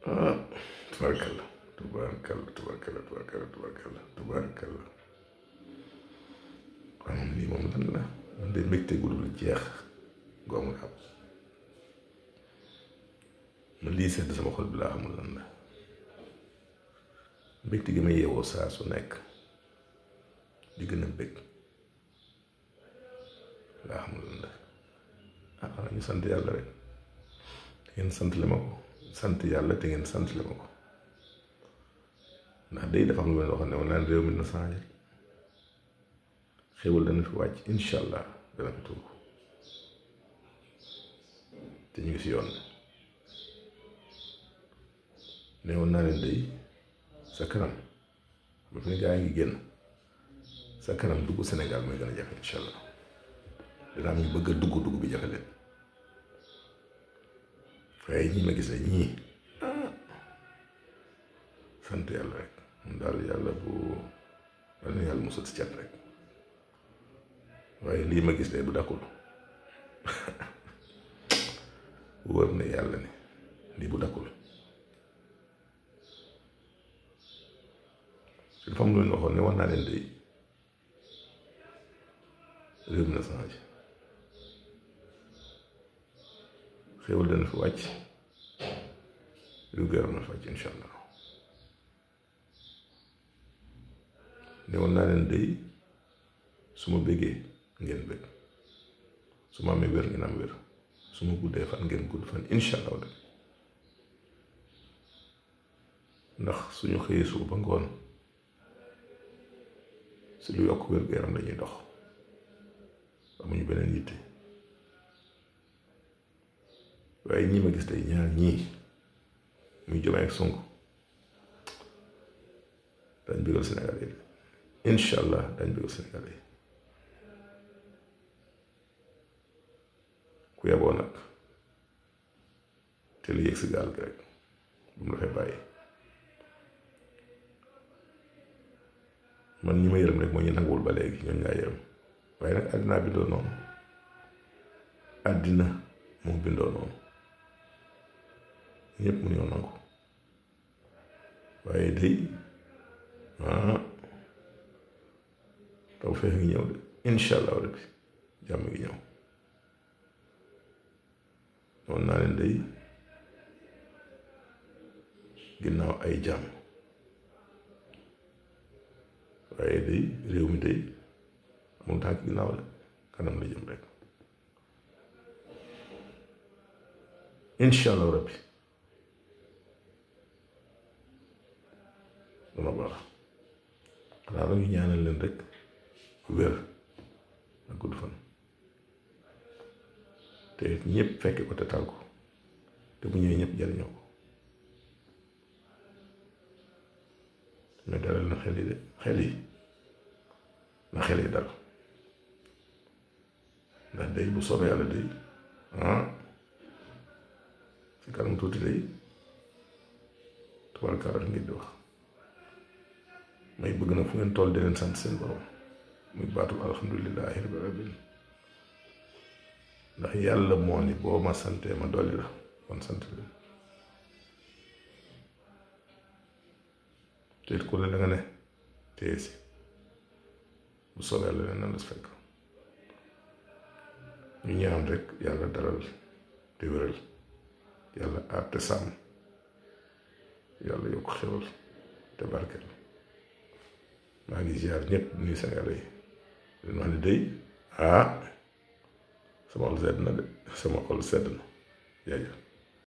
ah tubaarkalla tubaarkalla tubaarkalla tubaarkalla tubaarkalla tubaarkalla waaw moom lii moom lan la man de mbégte gu dul jeex gu amul am man lii sedd sama xol bi laa xamul lan la mbégte gi ma yeewoo saa su nekk di gën a bég laa xamul lan la ah xanaa ñu sant yàlla rek te ngeen sant le ma ko sant yàlla te ngeen sant le ma ko ndax day dafa am lu mel waxoon ne woon naan réew mi na changé xéwal dana fi wàcc incha allah dana fi tuuru te ñu ngi si yoon ne woon naa leen day sa kanam ba fi ne gaa yi ngi génn sa kanam dugg Sénégal mooy gën a jafe incha allah dina am ñu bëgg a dugg bi jafe leen waaye ñi ma gis ne ñii sant yàlla rek mun daal yàlla bu wal na yàlla musal si cat rek waaye lii ma gis de bu dakkul wóor na yàlla ne lii bu dakkul su dafa am lu ñu waxoon ne war naa leen day réew mi na changé xéwal dana fi wàcc réew gërëm na fi wàcc incha allah ne woon naa leen day su ma bëggee ngeen bëgg su ma amee wér ngeen am wér su ma guddee fan ngeen gudd fan incha allah ndax suñu xëyee suba ba ngoon si lu yokk wér gu yaram lañuy dox amuñu beneen yitte waaye ñii ma gis tey ñaar ñii muy Diomaye ak Sonko dañ bëggal Sénégal yi incha allah dañ bëggal Sénégal yi ku yeboo nag te lu yëg si gaal gi rek bu mu la fay bàyyi man ñi ma yërëm rek moo ñu nanguwul ba léegi ñooñu laa yërëm waaye nag àddina bindoo noonu àddina moo bindoo noonu ñëpp mu ñoo nangu waaye day taw feex ngi ñëw de incha allah rabbi jàmm ngi ñëw noonu naa leen day ginnaaw ay jàmm waaye day réew mi day amul tànk ginnaaw la kanam la jëm rek incha allah rabbi dana baax xanaa dañu ñaanal leen rek wér ak gudd fan te ñëpp fekke ko te tal ko te bu ñëwee ñëpp jariñoo ko mais dalal na xel yi de xel yi na xel yi dal ndax day bu soobee yàlla day si kanam tuuti day tubaarkalla ngir di wax may bëgg na fu ngeen toll di leen sant seen borom muy baatul alhamdulillahi rabbil alamin ndax yàlla moo ni boo ma santee ma dolli la kon sant leen te it ku la nga ne téye si bu soobee yàlla leen nan la fekk ñu ñaan rek yàlla dalal te wéral yàlla aar te sàmm yàlla yokk xewal te barkeel maa ngi ziar ñëpp nuyu Sénégalais yi leen wax ne day sama xol sedd na de sama xol sedd na jaajëf